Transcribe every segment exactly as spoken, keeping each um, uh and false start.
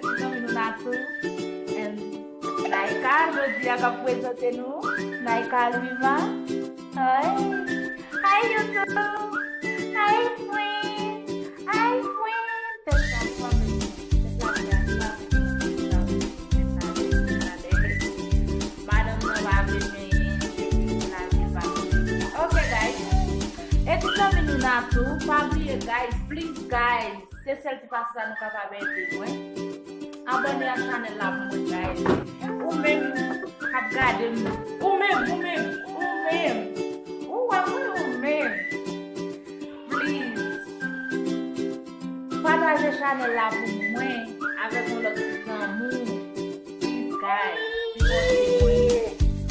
Ti zanmi nou Natou. And Naika, jodi a k ap prezante nou. Naika Lwima. Hi. Hi, YouTube. Hi, friend. Hi, friend. Tèt la pa vle, tèt la pa vle, tèt la vle, tèt la vle. Madanm nan pa vle benyen, cheve l pa vle, pa vle. Ok, guys. E ti zanmi nou Natou, pa bliye, guys, please, guys. Se sèl ti fason sa nou kapab ede mwen. Abòne ak chanèl la pou mwen, guys. Ou menm k ap gade m, ou menm, ou menm, ou menm, ou wè mwen, ou menm. Please, pataje chanèl la pou mwen avèk yon lòt ti zanmi w. Please, guys, sipòte mwen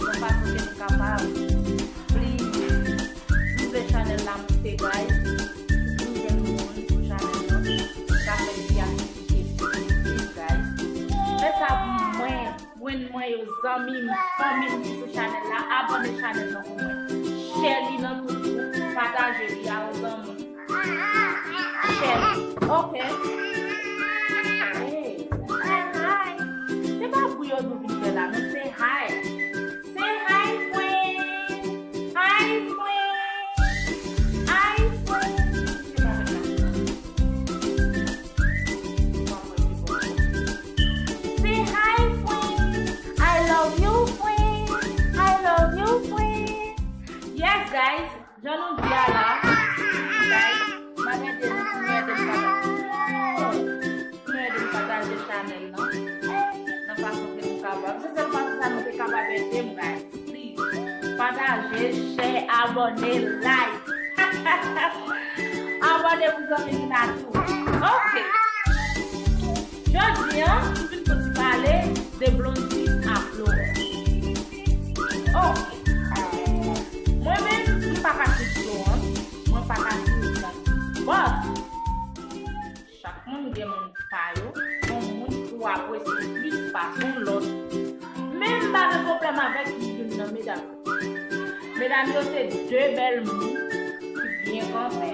nan fason ke nou kapab. Please, nou vle chanèl la monte, guys. Nou vle nou moun sou chanèl la. Nou ka fè ti aktivite. Please, guys, fè sa pou mwen. Fren mwen yo, zanmi m, fanmi m ki sou chanèl la, abòne chanèl lan pou mwen. Share li nan tout gwoup, pataje li a yon zanmi w. Share li. Ok. Hey, say hi. Se pa bri yo nou vin fè la, non, say hi. Say hi, friend. Hi, friend. Hi, friend. Se pa vre sa. Say hi, friend. I love you, friend. I love you, friend. Yes, guys. Jan nou di a la, guys, m ap ede nou pou nou ede m pataje. Nou ede m pataje chanèl lan nan fason ke nou kapab. Se sèl fason sa nou te kapab ede m, guys. Please, pataje, share, abòne, like. Abòne pou zanmi nou Natou. Ok. Jodi a, m vin soti pale de Blondedy a Florence. Ok. Mwen menm, m pa ka swiv Florence. Mwen pa ka swiv Blondedy. But, chak moun gen moun pa yo, gen moun ou apresye plis pase yon lòt. Men m pa gen pwoblèm avèk youn nan medam yo. Medam yo se de bèl moun ki byen kanpe,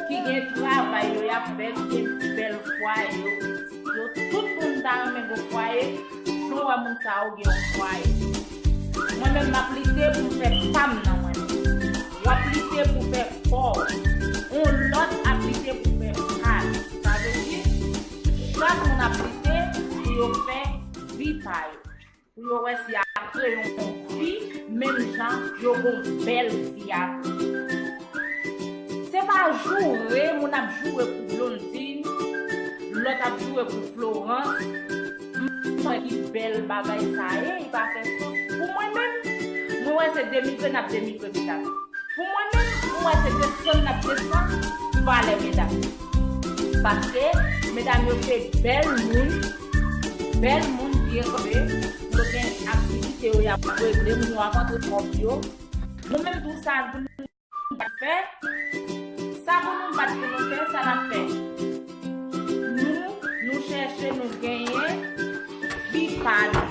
ki gen travay yo y ap fè, ki gen bèl fwaye yo, pitit yo. Tout moun ta renmen gen fwaye, jan w wè moun sa yo gen yon fwaye. Mwen menm, m ap lite pou m fè pa m nan mwen menm. W ap lite pou fè pa w. Yon lòt ap lite pou fè pa l. Sa vle di, chak moun ap lite pou yo fè vi pa yo. Pou yo wè si y ap kreye yon vi, menm jan yo gon bèl vi a tou. Se pa joure, moun ap joure pou Blondedy, lòt ap joure pou Florence. M wè ki bèl bagay sa ye, li pa fè sans. Pou mwen menm, mwen wè se denigre n ap denigre medam. Pou mwen menm, mwen wè se desann n ap desann valè medam. Paske medam yo se bèl moun, bèl moun byen kanpe, yo gen aktivite yo y ap regle, moun yo ap antre kòb yo. Nou menm tou sa, nou bat fè. Sa pou nou bat pou nou fè, sa n ap fè. Nou, nou chèche, nou genyen vi pa nou.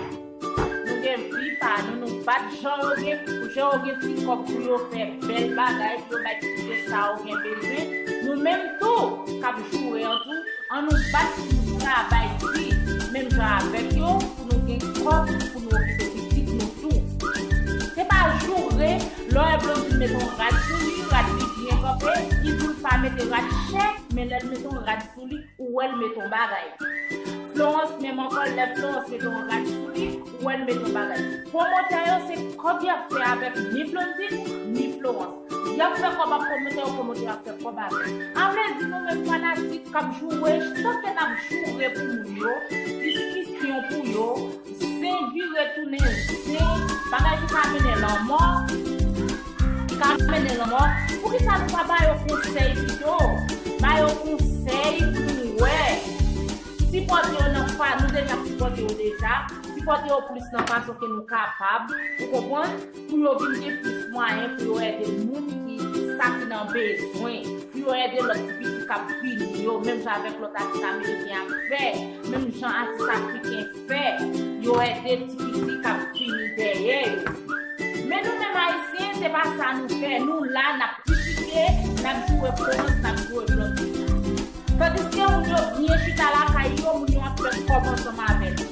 Nou gen vi pa nou, nou bat jan yo gen, jan yo gen ti kòb pou yo fè bèl bagay, pou yo bay pitit yo sa yo gen bezwen. Nou menm tou, k ap joure an tou, ann nou bat pou nou travay di, menm jan avèk yo, pou nou gen kòb, pou nou okipe pitit nou tou. Se pa joure, lè w wè Blondedy mete yon rad sou li, rad li byen kanpe, li di l pa mete rad chè, men lè l mete yon rad sou li, ou wè l mete yon bagay. Florence menm ankò, lè Florence mete yon rad sou li, ou wè l mete yon bagay. Pwomotè yo, se kòb y ap fè avèk ni Blondedy, ni Florence. Y ap fè kòb ak pwomotè yo, pwomotè yo ap fè kòb avè l. A vle di, nou menm fanatik k ap joure, tanke n ap joure pou moun yo, diskisyon pou yo, zen vire tounen zen, bagay ki ka mennen lanmò, ki ka mennen lanmò, poukisa nou pa ba yo konsèy pito? Ba yo konsèy pou nou wè. Sipòte yo nan fa-, nou deja sipòte yo deja. Sipòte yo plis nan fason ke nou kapab, ou konprann? Pou yo vin gen plis mwayen pou yo ede moun ki, sa ki nan bezwen, pou yo ede lòt ti piti k ap vini yo, menm jan avèk lòt atis ameriken ap fè, menm jan atis afriken fè, yo ede ti piti k ap vini dèyè yo. Men nou menm ayisyen, se pa sa nou fè. Nou la, n ap kritike, n ap joure Florence, n ap joure Blondedy. Tandiske moun yo byen chita lakay yo, moun yo ap fè kòb ansanm avè l.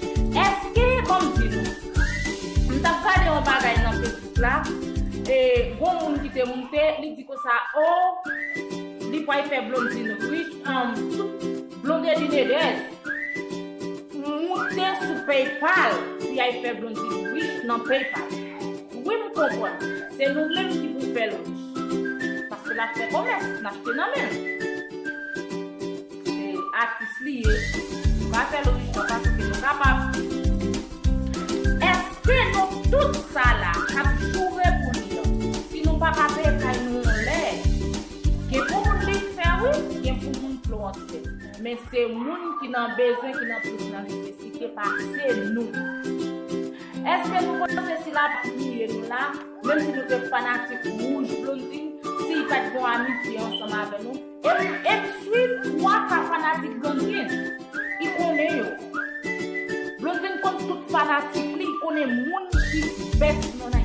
Èske, ban m di nou, m t ap gade yon bagay nan Facebook la, e gon moun ki te moute, li di konsa, o, li pral fè Blondine rich, um, tout Blondedy Nedez moute sou PayPal pou y al fè Blondine rich nan PayPal. Wi, m konprann. Se nou menm ki pou fè l rich. Paske l ap fè komès, n achte nan men l. Se atis li ye. Nou ka fè l rich nan fason ke nou kapab. Èske nou tout sa la k ap joure pou li an, si nou pa ka peye kay nou yon lè, gen pou moun li fè wi, gen pou moun florans fè. Men se moun ki nan bezwen, ki nan plis nan nesesite pase nou. Èske nou panse si l ap bliye nou la, menm si nou te fanatik wouj Blondine, si l pa t gon amitye ansanm avè nou? E m, e m swiv twa ka fanatik Blondine. Li konnen yo. Blondine konn tout fanatik li, li konnen moun ki bèst nan